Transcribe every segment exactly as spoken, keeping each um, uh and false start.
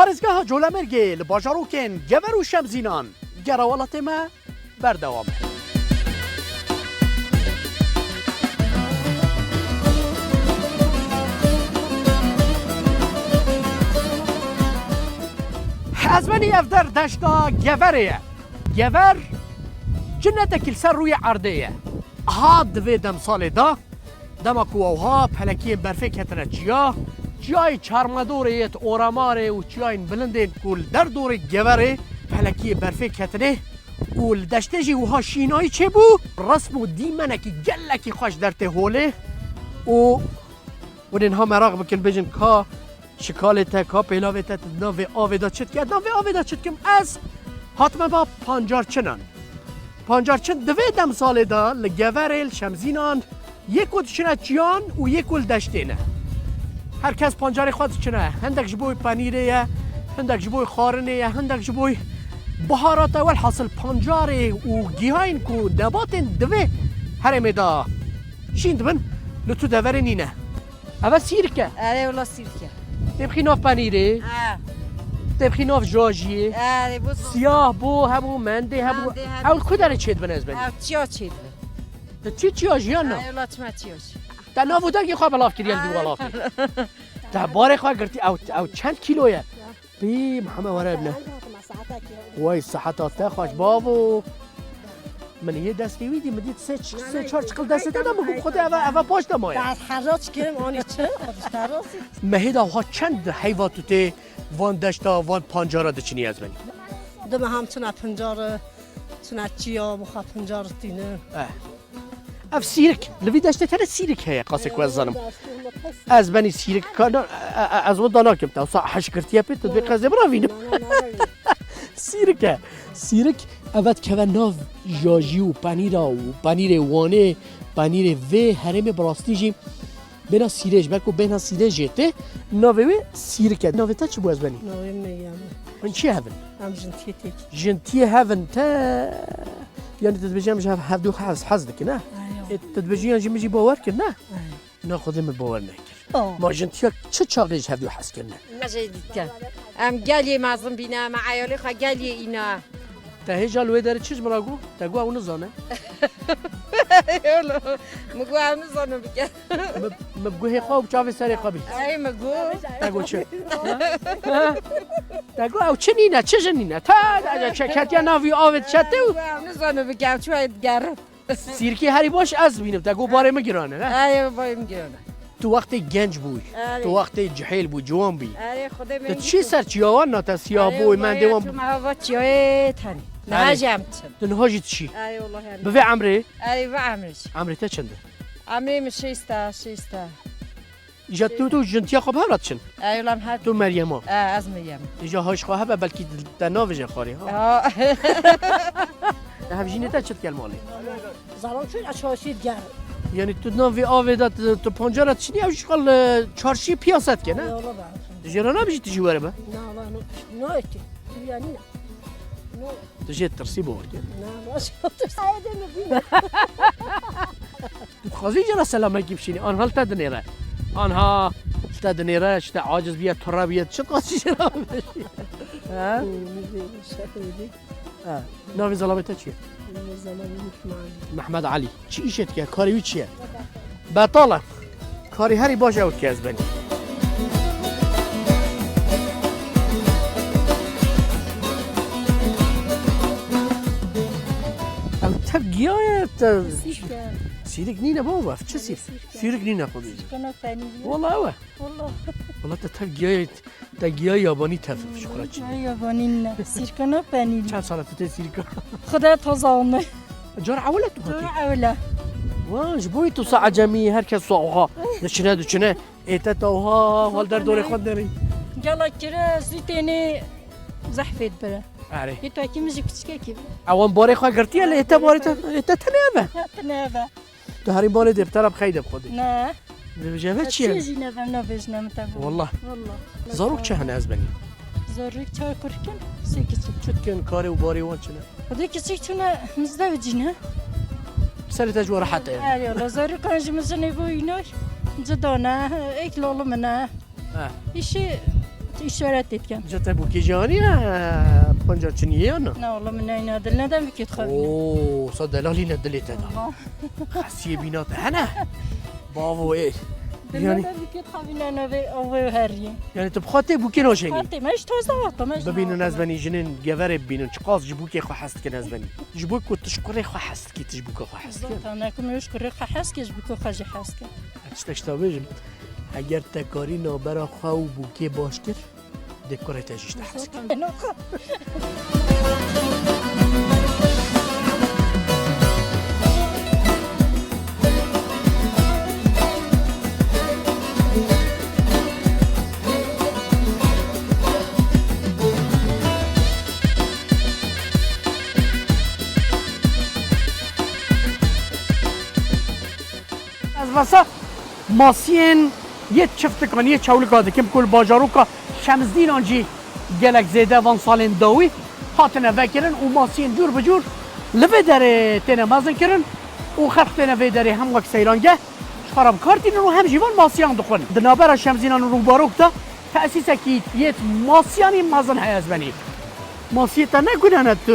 Parêzgeha Colemêrgê li bajarokên Gever û Şemzînan, gera welatê me berdewam e. Ez benî ev der deşta Geverê ye. Gever cinnetekî li ser rûyê erdê ye. Ha di vê demsalê de, dema ku ewha pelekiyên berfê ketine çiya, çiyayê Çarmedorê yêt Oramarê û çiyayên bilindên ku li derdorê Geverê pelekiyê berfê ketine û li deştê jî wiha şînayî çêbû, resm û dîmenekî gelekî xweş dertê holê û hûn ê niha meraq bikin, bêjin ka şikalê te, ka pêlavê te, tu di navê avê de çi dikî? Ez di navê avê de çi dikim? Ez hatime ba pancarçinan. Pancarçin di vê demsalê de li Geverê, li Şemzînan, yê ku diçine çiyan û yê ku li deştê ne. Her kes pancarê xwe diçine. Hindek ji bo penîrê ye, hindek ji bo xwarinê ye, hindek ji bo biharata. Welhasil pancarê û gihayên ku nebatên di vê herêmê de şîn dibin, li tu deverê nîne. Eve sîrk e. Erê, wela sîrk e. Têbixî nav penîrê. Ha. Têbixî nav jajiyê. Erê, bu Siyah bû, hebû, mendê hebû. Mendê hebû. Ew li ku derê çêdibin ez benî? Ew çiya çêdibin. Te çi çiya jiyan na? Erê, wela çima çiya çi? Te nav û dengê xwe belav kiriye li dû welafê. Te barê xwe girtî, ew, ew çend kîlo ye? Pî Mihemed were bine. Way seheta te xweş bavo. Min yê destê wî dî, min dît sê ç-, sê çar çiqil destê te de, min got, Xwedê eve, eve paş de maye. Ez heraç kirim, anî çi? Xwedê te razî. Mehê de ha çend heyva tu tê van deşta, van pancara diçinî ez benî? Di meha em çina pincara, çina çiya, bi xwe pincar tîne. Eh. Ev sîrik, li vî deştê tenê sîrik heye, qasê ku ez zanim. Ez benî sîrik ka-, na-, e-, e-, ez wenda nakim te, wisa heşgirtiye pê, tu dibê qezê biravînim. Sîrik e. Sîrik, eve dikeve nav jajî û penîra û penîrê Wanê, penîrê vê herêmê bi rastî jî bêhna sîrêj, belko bêhna sîrêjê tê, navê wê sîrik e. Navê te çi bû ez benî? Navê me Yame. Hûn çi hevin? Em jintiyê têk. Jintiyê hevin te, yanî tu dibêjî em ji hev, hevdû hez, hez dikin, he? Ayo. Ê, tu dibêjî yan jî min jî bawer kir, ne? Ayo. Na Xwedê min bawer nekir. Oh. Ma jintiya çi çaxê ji hevdû hez kirine? Me jê dîtin. Em geliyê mezin bîne, me eyalê xwe geliyê îna. Te hêja li wê derê çi ji min re got? Te got ew nizane? Yolo, min got ew nizane bike. Min, min guhê xwe û çavê serê xwe bî. Ey, min got. Te got çi? Ha? Ha? Te got ew çi nîne, çi ji nîne? Te, te, te çeketiye navî avê çetê û. Min got ew nizane bike, ew çi wayê digerin. Sîrkê herî baş ez bînim, te got barê min giran e, ne? Erê, barê min giran e. Tu wextê genc bûyî, Erê. Tu wextê cihêl bû, ciwan bî. Erê, Xwedê min Tu çi ser çiyawan na te siyah Erê, bûyî, mendê wan bû. Tu mehava çiyayê tenî. Niha Erê. Jî em çin. Tu niha jî dişî. Erê, wallahî em. Bi vê emrê? Erê, vê emrê jî. Emrê te çend e? Emrê min şêst e, şêst e. Îja tu, tu jintiya xwe bi hev re diçin? Ey, wela em her Tu Meryem a. E, ez Meryem. Îja haj xwe hebe, belkî te navêje xwarê, ha? Ha. Te hevjînê te çi dike li malê? Zalan çûn ez çarşî digerim. Yanî tu navê avê de tu, tu pancara diçinî, ew jî qal, e, çarşî piyasa dike, ne? Yola be. Tu jê re nabêjî tu jî were be? Na, na, no. No eti. Tu yanî ne? No. Tu jê tirsî bo weke. Na, na, tirsî. Ayê de mi bîne? Tu dixwazî jê re selamekî bişînî? Anha li te dinêre. Anha li te dinêre, işte aciz biye, ture biye. Çi dixwazî jê re bibêjî? Ha? Ha. Navê zelamê te çi ye? Navê zelamê Mehmed Alî. Mehmed Alî. Çi îşê dike? Karê wî çi ye? Betal e. Karê herî baş ew dike ez benî. Ew tev giya ye, tev Sîrk e. Sîrk nîne baba, ev çi sîr? Sîrk e. Sîrk nîne xwedî. Sîrkana penîrî. Wala ew e. Wala. Wala te tev giya ye, te giya yabanî tev ji xwe re çî. Giya yabanî nîne. Sîrkana penîrî. Çend sala tu tê sîrka? Xwedê taze ame. Cara ewil e tu hatî? Cara ewil e. Wan, ji bo tu sa ecemî, her kes sa oha. Diçine, diçine. Ê te tawha hal der dorê xwe derî. Gela kire zû tênê zehfê dibire. Erê. Ê tu ekî min jî piçkekî. Ewan barê xwe girtiye lê ê te barê te, ê te tenê eve. Tenê eve. Tu herî barê dê bi te re bi xeydê bi xwedê. Ne. Dibêje ve çi ye? Çi jî ne ve nabêjine min te bo. Wallah. Wallah. Zarok çi hene ez benî? Zarok çar kurkin, sê kiçik. Çi dikin karê û barê wan çi ne? Xwedê kiçik çûne mizde ve cîne. Serê te ji we rehet e. Erê, wala zarokan ji min jinê bo înoy. Cida ne, êk lali min e. Ha. Îşê Îşaretê dikin. Ca te bûkê jî aniye, panca çinî ye ya na? Na, wala min neyna dil neden bûkê dixwîne. Oo, sa delalî ne dilê te da. Xesiyê bîna te hene. Bavo ê. Dil Yani neden bûkê dixwîne navê ew ê heriyê. Yani tu bi xwe tê bûkê naşênî? Xwe tê, me ji taze wexta, me ji Bibînin ez benî jinên geverê bibînin. Çiqas ji bûkê xwe hez dikin ez benî. Ji bo ku tu ji kurê xwe hez dikî, tu ji bûka xwe hez dikî. Zaten ne ku min ji kurê xwe hez kir, ji bûka xwe jî hez kir. Ez tiştek ji te bêjim. Eger te karî navbera xwe û bûkê baş kir, dê kurê te jî ji te hez kir. Zaten. Ez vesa masiyên yê çiftikan, yê çewlika dikim ku li bajaroka Şemzdînan jî gelek zêde van salên dawî hatine vekirin û masiyên cûr bi cûr li vê derê têne mezinkirin û xelq têne vê derê hem wek seyrangeh ji xwe re bi kar tînin û hem jî van masiyan dixwin. Di navbera Şemzdînan û Rûbarok de tesîsekî yê masiyanî mezin heye ez benî. Masiyê te ne gune ne tu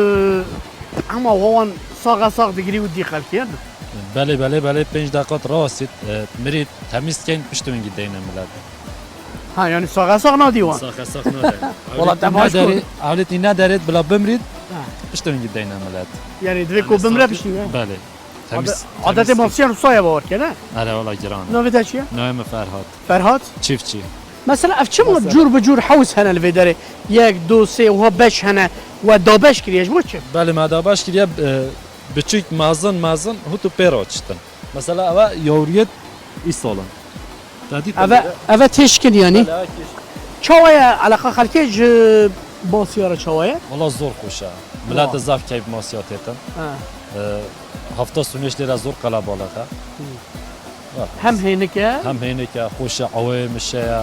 hema wawan saxe sax digirî û dî xelkê ne? Belê, belê, belê, pênc deqat rawestît, e, mirî temîz keyn piştî wingî deyne milet. Ha, yani saxe sax nadî wan? Saxe sax nadî. Wala te baş kir. Ewletî nederêt bila bimrît, Ha. piştî wingî deyne milet. Yani divê ku bimre piştî, ha? Belê. Temiz, Ade-, adetê temiz. Masiyan wisa ye bawer ke, ne? Erê, wala giran e. Navê te çi ye? Navê min Ferhat. Ferhat? Çiftçi. Mesela ev çima Mesela. cûr bi cûr hewz hene li vê derê? Yek, du, sê, wiha beş hene. We dabeş kiriye ji bo çi? Belê, me dabeş kiriye, e, biçûk mezin mezin hût û pê raçitin. Mesela eve yawriyet îsal in. Te dît Eve, eve têşkin yani. Belê, eve kêş. Çawa ye eleqa xelkê ji masiya re çawa ye? Wala zor xweş e. Millet Wa. zaf keyf masiya têtin. Ha. E, hafta sonê jî lê re zor qelebalix e. Hı. Wa. Hem hênik e. Hem hênik e, xweş e, ewê mişe ye.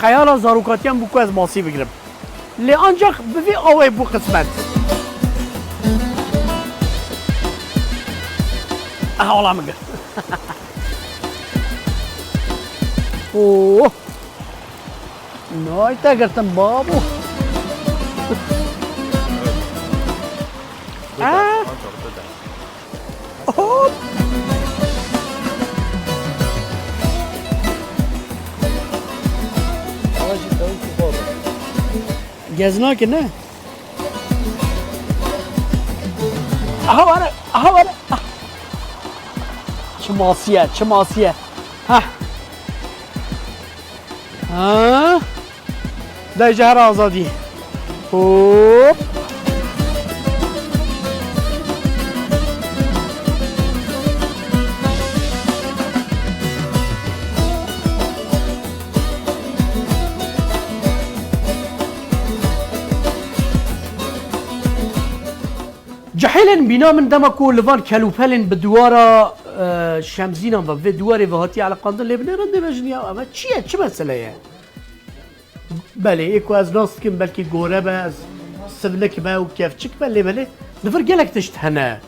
Xeyala zarokatiyan bû ku ez masî bigirim. Lê ancak bi vî awê bû qismet. Aha, ola min girt. Oh! Nay te girtin babo. Ah! Hop! Gez nake ne? Aha were, aha were. Ah. Çi masiye, çi masiye. Hah. Ha? Dayê ji her azadî. Hop. Cihêlên bîna min dema ku li van kelûpelên bi diwara, e, Şemzînan ve vê diwarê ve hatiye eleqandin lê binêrin dê bêjin ya eve çi ye, çi mesele ye? Belê, ê ku ez nas dikim, belkî gore be, ez sivnik be û kevçik be, lê belê li vir gelek tişt hene.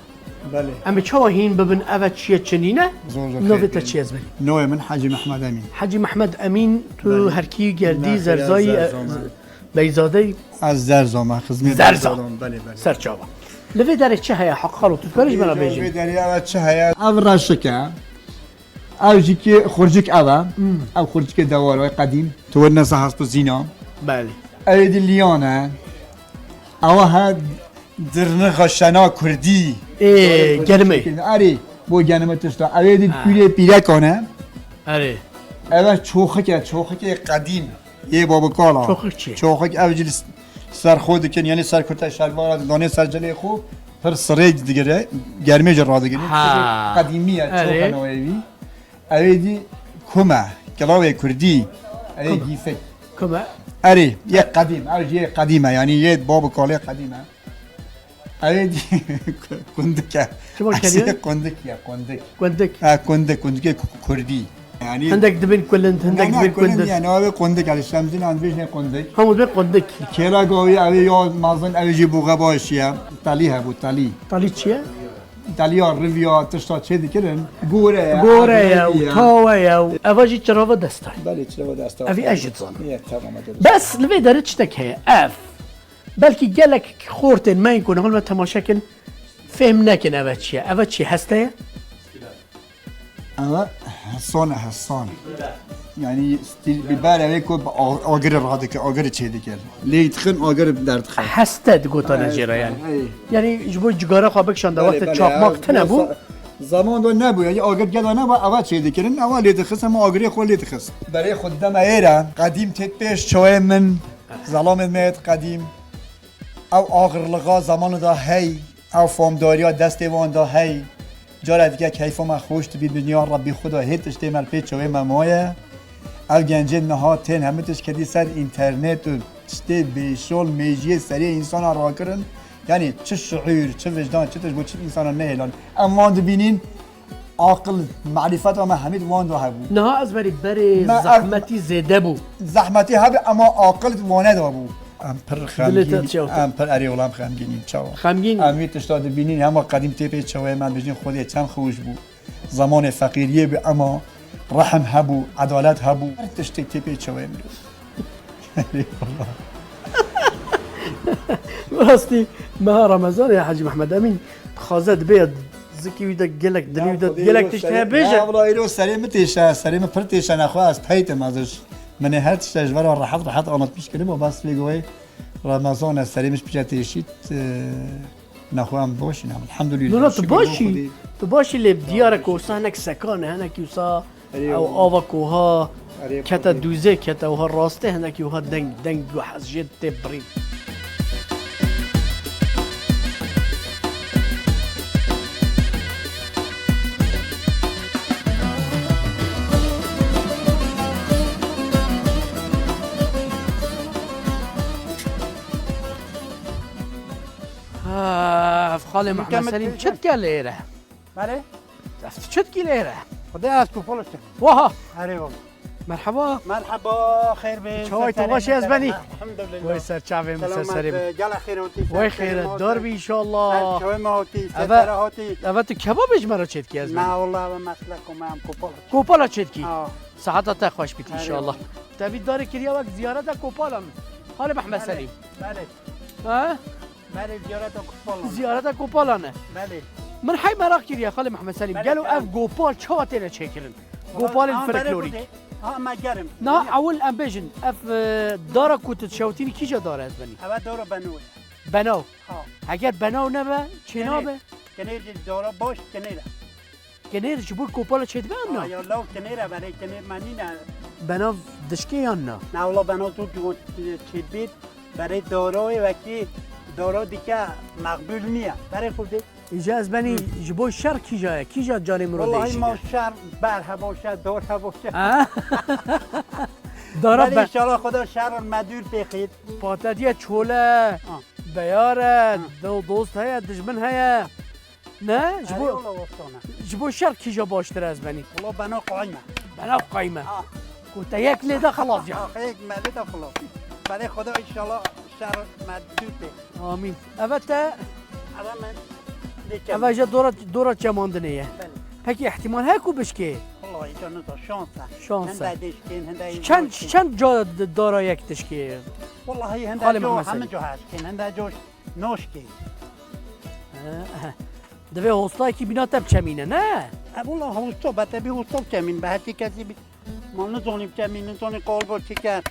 Belê. Em ê çawa hîn bibin, eve çi ye, çi nîne? Zor zor. Navê te çi ye ez benî? Navê min Hecî Mehmed Emîn. Hecî Mehmed Emîn, tu Belê. herkî gerdî, Nexêr, zerzayî, Zerza e, me. Beyzadeyî? Ez Zerza me, xizmê Zerza. Zerza me, belê, belê. Serçava. Li vê derê çi heye, Heq xalo, tu dikarî ji me re bêjî? Vê derê eve çi heye? Ev reşik e. Ew jî ki xurcik ev e. Hmm. Ew xurcikê dewar e, qedîm. Tu wê nesa hesp û zîna. Belê. Ew ê dî liyan e. Ewa he dirnixa şena kurdî. Ê, germê. Erê, bo germê tişta. Ew ê dî Ha. pîrê pîrekan e. Erê. Ev e çoxik e, çoxikê qedîm. Yê babikala. Çoxik çi? Çoxik ew jî li s-, ser xwe dikin, yanî ser kurte şelvara didanê ser cilê xwe, pir sirê digire, germê jî radigire. Ha. Qedîmî ye, Erê. çoxik e wê wî. Ew ê dî kume, kilavê kurdî, ew ê Kume. gîfik. Kume. Erê, yê qedîm, ew jî yê qedîm e, yanî yê babikalê qedîm e. Ew ê dî kundik e. Çima Esê keriye? kundik ye, kundik. Kundik. Ha, kundik, kundikê ku-, kurdî. Yanî Hindek dibin kulind, hindek Ne, ne, dibin kulind kundik. yani, ew ê kundik, yani, Şemzîn an vêjnê kundik. Hemû dibin kundik. Kêra gavî, ew ê ya mezin, ew ê jî buxe baş ye. Talî hebû, talî. Talî çi ye? Deliya, riviya, tişta çê dikirin. Gore ye, Gore ye û avineya. Tawe ye û eva jî çirava desta ye. Belê, çirava desta. Evî ez jî dizanim. Ye, tamam, hadi. Bes li vê derê tiştek heye. Ev. Belkî gelek xortên me yên ku niha me temaşe kin, fêm nekin eve çi ye. Eve çi ye? Heste ye? Eve hesan e, hesan. Yani stîl biber, eve ku a-, agirê radike, agirê çêdike. Lê dixin, agirê derdixin. Heste digotane jê re yani. Hey. Yani ji bo cigara xwe bikişande, Belê, wextê belê, çakmak ev tine bû. Zaman da nebû, yani agir geda nebû, eve çêdikirin, eve lê dixist, ama agirê xwe lê dixist. Berê xwe dideme êre, qedîm têt pêş çawê min, zelamê me yêt qedîm. Ew axirlixa zamanê de hey, ew famdariya destê wan de hey. Cara dike keyfa me xweş dibî, bi niya Rebbî Xuda hê tiştê me li pê çawê me maye. Ew gencên niha tên hemû tişt kedî ser înternet û tiştê bêşol mêjiyê serê însana rakirin. Yanî çi şiûr, çi wijdan, çi tişt bo çi însana nehêlan. Em wan dibînîn, Aqil, marîfeta me hemî di wan de hebû. Niha ez berî berê Me zehmetî zêde bû. Zehmetî hebû, ema aqil di wane de bû. Em pir Dilê te xemgîn, çawa te? Em pir erê wela em xemgînîn, çawa? Xemgîn? Em wî tişta dibînîn, hema qedîm tê pê çawê me dibêjin, Xwedê çend xweş bû. Zamanê feqîriyê bû, ema rehm hebû, edalet hebû. Her tiştê tê pê çawê min. Rastî, meha Remezanê ya Hecî Mehmed Emîn dixwaze dibê ya zikî wî de gelek, dilî wî de gelek tişt heye bêje. Ya wela îro serê min têşe, serê min pir têşe, nexwe ez peytim ez ji. Min ê her tişte ji vera rehet rehet anlatmiş kiribû, bes vê goyê Remezan e, serê min ji pîçe têşît, e, nexwe em baş in, elhamdulillah. Nuna, tu baş î, tu baş î lê diyar e ku wisa hinek sekan e, hinekî wisa Erê ew oğlum. Ava koha Erê kete Xwedê. Dûzê kete wiha rastê hinekî wiha deng, deng gu hez jê tê birîn. Ha, ev xalê Mehmed Selîm çi dike lê re? Belê. Ev tu çi dikî lê re? Xwedê ez kopal işte. Waha! Erê baba. Merhaba. Merhaba, xêr be. Çaway tu baş ez benî? Elhamdulillah. Wey ser çavê min, ser serê min. Gelek xêr hatî. Wey xêr, dar bî inşallah. Çawê me hatî, setera hatî. Eve tu kebabê ji me re çêdikî ez benî? Na, wallah, eve meslek me em kopal. Kopala çêdikî? Ha. Sahata te xweş bît inşallah. Te vî darê kiriya wek ziyareta kopalan. Xalê Mehmed Selîm. Belê. Ha? Belê, ziyareta kopalan. Ziyareta kopalan e. Belê. Min hey meraq kiriye, Xalê Mehmed Selîm. Belê, gelo ev gopal çawa têne çêkirin? Gopalên folklorîk. Ha, me gerim. Na, ewil em bêjin, ev, e, dara ku tu dişewtînî kîja dara ez benî? Eve dara beno ye. Benaw. Ha. Heger benaw nebe, çê nabe? Kenê jî dara baş, kenê re. Kenêr ji bo kopala çêdibe em na? Ya law kenêr e, berê kenêr me nîne. Benav dişkê yan na? Na wala benav zor ciwan çêdibê, berê dara wê wekî dara dike meqbûl niye. Berê xwe dê. Îja ez benî ji bo şer kîja ye? Kîja canê min ro Wallahî ma şer ber hebo şer, dar hebo şer. Ha? Dara Berê be- inşallah Xweda şer me dûr pêxît. Patediye çole, Ha. beyar e, Ha. do-, dost heye, dijmin heye. Ne? Ji bo, Erê wala westane. Ji bo şer kîja baştir ez benî? Wala bena qayme. Bena qayme. Ah. Ku te yek lê de xelas ya. Ah, yek me lê de xelas. Berê Xweda inşallah şer me dûr bê. Amîn. Eve te? Eve me lê çem. Eve je dora, dora çemandinê ye. Belê. Pekî ihtimal heye ku bişkê? Wala îca nizan, şans e. Şans e. Hinde dişkên, hinde Çend, çend ca d-, dara yek dişkê? Wallahî hinde Xalê co, Mehmed Selîm. Hemî co hezkên, hinde co Noşkê. He, he. Divê hostayekî bîna te biçemîne, ne? E, wala hosta be, te bî hosta biçemîn be, her kesî bî. Ma nizanî biçemîn, nizanî qaliba çi ker.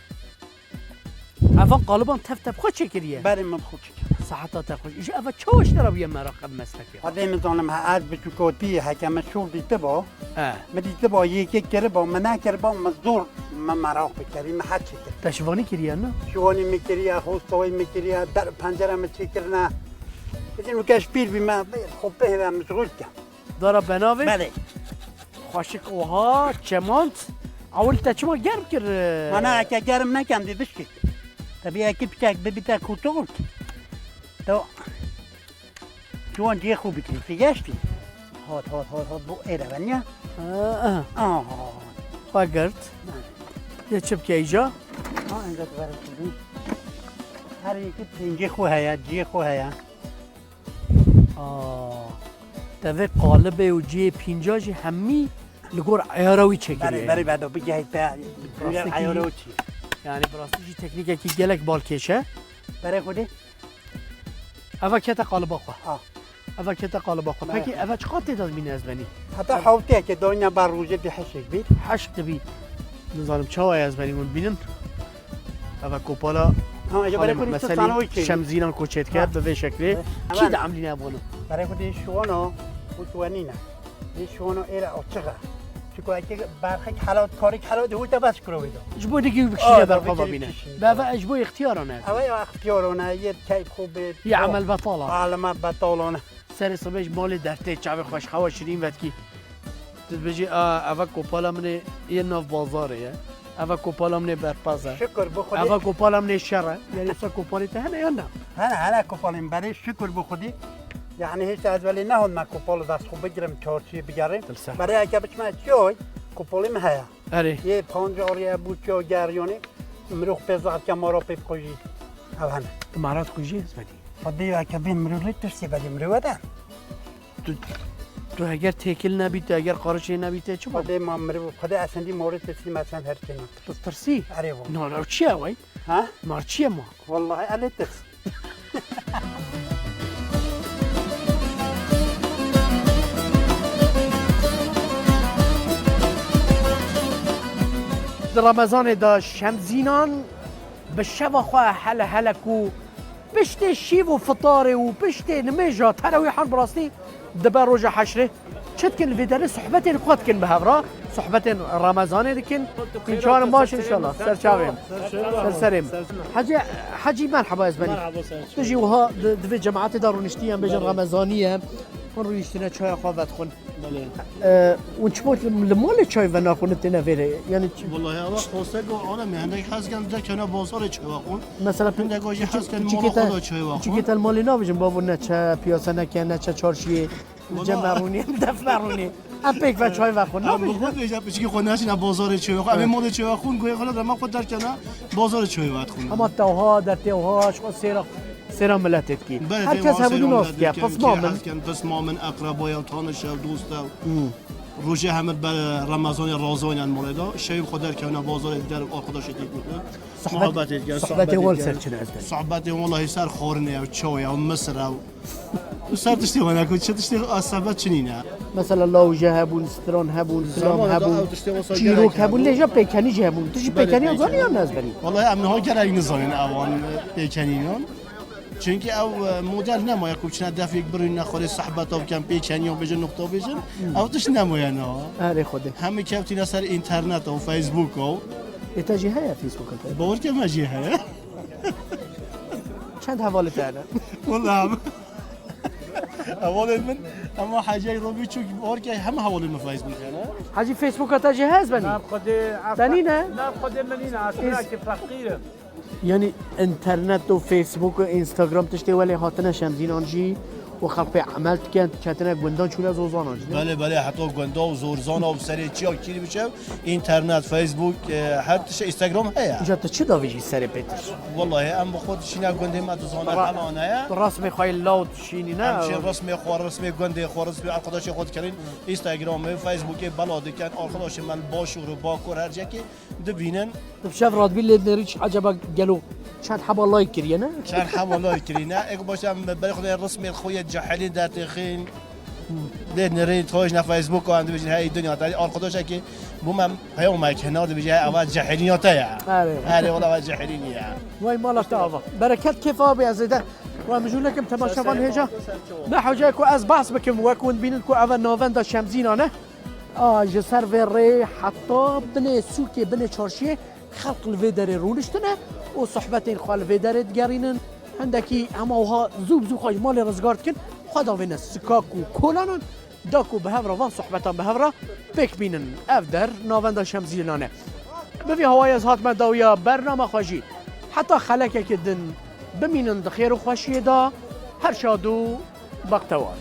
Evan qaliban tev tev xwe çêkiriye? Berê min xwe çêkir. Saheta te xweş. Ji eva çawa ji te re bûye meraq ev meslekê? Xwedê nizanim, he, ez biçûkotî heke min şol dîtiba. He. Min dîtiba, yekê kiriba, min nekiriba, min zor, min meraq bikerî, min her çi kir. Te şivanî kiriye, ne? Şivanî min kiriye, hostawî min kiriye, der pencere min çêkirine. Bikin weke ji pîr bî, me xwe pêhêve meşxûl ke. Dara benavê? Belê. Xweşik oha, çemand. Ewil te çima germ kir? Mana eke germ nekem dê bişkî. Te bî ekî piçek bibîte kûtol. Te Ciwan cihê xwe bikirî, tu geştî. Hat, hat, hat, hat, bo êre ben ya. Ha, ha. Aha. Xwe girt. Yê çi bike îca? Ha, enca tu verin kurdun. Her yekî pêncê xwe heye, cihê xwe heye. Aa. Tevê qalibê û cihê pînca jî hemî li gor eyara wî çêkiriye. Berê, berê, berê, bigehît te, Rastî eyara wî çi? Yani bi rastî jî teknîkekî gelek balkêş e. Berê xwedê? Eva kete qaliba xwe. Ha. Eva kete qaliba xwe. Berê Pekî xwedê. Eva çiqas tê de bîne ez benî? Heta hewteyeke donya bar rojê di heşek bît. Heşk dibî. Nizanim çawa ez benî hûn bînin. Eva kopala Ha, ece berê xanım, xwedê mesele sana wî çê. Şemzînan koçê dike Ha. bi vê şeklê. Evet. Kî Hemen. de emlîne bunu? Berê xwedê şiwano, û şiwanîne. Dê şiwano êre açık e. Çiko eke berxek hela, karek hela de hûte bes kuro wî de. Ji bo dikî Aa, bikişîne da berxava bikî bîne. bikişîne. Be eve ji bo ixtiyara ne. Ewe ya ixtiyarone, yê keyf xwe bê. Ya emel betala. Aleme betalone. Serê sibê ji malê dertê çavê xweş xewa şirîn vetkî. Tu dibêjî, "A, eva kopala min ê yê nav bazarê ye. Eva kopala min ê berpaz e. Şükür bi Xwedê. Eva kopala min ê şer e." Yani wisa kopalê te hene ya na? Hene, hene kopalên berê, şükür bi Xwedê. Yani hêşta ez belê nehon me kopal dest xwe bigirim, çarşiyê bigerim. Dilser. Berê eke biçme çiyoy, kopalê min heye. Erê. Yê pancarê bû çiyo geriyonê, mirov pê zehf ke mara pê bixojî. Ev hene. Tu mara dixojî ez vedî. Xwedê eke bê mirov lê tirsê belê mirov ede. Tu, tu heger têkil nebî, tu heger qarişê nebî, te çi bû? Xwedê ma mirov, Xwedê esendî morê te sî me çend her kêna. Tu tirsî? Erê, wal. Na, na, çi ye wey? Ha? Mar çi ye ma? Wallahi elê tirs. Di Remezanê de Şemzînan bi şeva xwe hele hele ku Piştê şîv û fitarê û piştê nimêja terawîhan bi rastî dibe roja heşrê. Çi dikin li vê derê? Sohbetên xwe dikin bi hev re. Sohbetên Remezanê dikin. Hûn çawan in, baş in înşallah. Ser çavê min. Ser serê min. Hecî, Hecî merheba ez benî. Merhaba, ser çavê min. Tu jî wiha di, di vê cemaetê de rûniştî ye, em bêjin Remezanî ye. Hûn rûniştine çaya xwe vedixwin. Belê. E, hûn çima li, li malê çay venaxwin, têne vêrê? Yani ç- Wallahî, ewa xostek û alem e. Hindek hez ken derkevne bazarê çay vexwin. Mesela pe- Hindek o jî hez ken mala xwe de çay vexwin. Piçikê te li malê nabêjin, bavo neçe piyasa neke, neçe çarşiyê, Walla- cem merûnê, def merûnê. Em pêk ve çay vexwin. Em bi xwe nabêjin. Dibêjin piçikê xwe neçine bazarê çay vexwin. Em ê malê çay vexwin, goyê xwe de me xwe derkevne bazarê çay vexwin. Hema tewha, dertewha, ji xwe sêra Sêra miletê dikî. Belê, her kes hevûnî nas dike, pisma min. Pisma min, eqreba ye, tanişe, dost e. Hmm. Rojê hemir be Remezanê razan yan malê de. Şev xwe derkevne bazarê, der arkadaşê tê gotin. Sohbet, muhabbetê dikin, sohbetê sohbetê wal dikin. Ser çi ne ez derim. Sohbetê wallahî ser xwarinê ye, çaw ye, misir e. Ser tiştê wene ku çi tiştê a sebet çinîne. Mesela lawje hebûn, stran hebûn, kilam hebûn, çîrok hebûn, lêja pêkenî jî hebûn. Tu jî pêkeniya zanî yan ne ez benî? Wallahî em niha gelek nizanin ewan pêkenînan. Çünkü ew, e, model nemaye ku biçine defek birîne xwedê sohbeta bikin, pêkeniya bêjin, nuqta bêjin. Hmm. Ew tişt nemaye niha. Erê xwedê. Hemî kevtîne ser înternet û Facebook û. Ê te jî heye Facebook te? Bawer ke me jî heye. Çend hevalê te hene? Wallahî. Hevalên min, hema Hecî Robî çûk, orkê hema hevalên min Facebook hene. Hecî Facebooka te jî heye ez benî? Na xwedê, Te nîne? Na xwedê min nîne, ez Ins- birakî feqîr im. Yani internet û Facebook û Instagram tiştê welê hatine Şemzînan jî û xelk pê emel dikin, ketine gundan çûne zozanan jî, ne? Belê, belê, heta gunda û zorzana û serê çiya kîrî biçe, Înternet, Facebook, e, her tişt, Instagram heye. Îca tu çi davêjî serê pêtir? Wallahî em bi xwe dişîne gundê me dizane Ra-, helan heye. Tu rasmê xwe yê law dişînî, ne? Em jî rasmê xwe, rasmê gundê xwe, rasmê arkadaşê xwe dikerin. Instagramê, Facebookê bela dikin. Arkadaşê me li Başûr û Bakur her cekê dibînin. Tu bi şev radibî lê nêrî çi eceba gelo çend heba like kiriye, ne? Çend heba like kirîne. Ê ku baş em berê xwe de rasmê xwe yê cehilî dertêxin. Lê nirê tojna Facebook an dibêjin hey dinya te. Arkadaşekî bû me peyomek hena dibêje hey ava cehilîna te ya. Erê. Erê wala ava cehilî niye. Vay mala te ava. Bereket kêf abi ez ê de. Wa mijûlekim temaşevan hêja. Ne hocayê ku ez behs bikim wek hûn bînin ku eve navenda Şemzînan e. A, ji ser vê rê heta binê sûkê, binê çarşiyê xelq li vê derê rûniştine û sohbetên xwe li vê derê digerînin. Hindekî hema wiha zû bi zû xwe ji malê rizgar dikin, xwe davêne sikak û kolanan, da ku bi hev re van sohbetan bi hev re pêk bînin. Ev der navenda Şemzînan e. Bi vî hawayê ez hatime dawiya bernama xwe jî. Heta xelekeke din bimînin di xêr û xweşiyê de. Her şad û bextewar.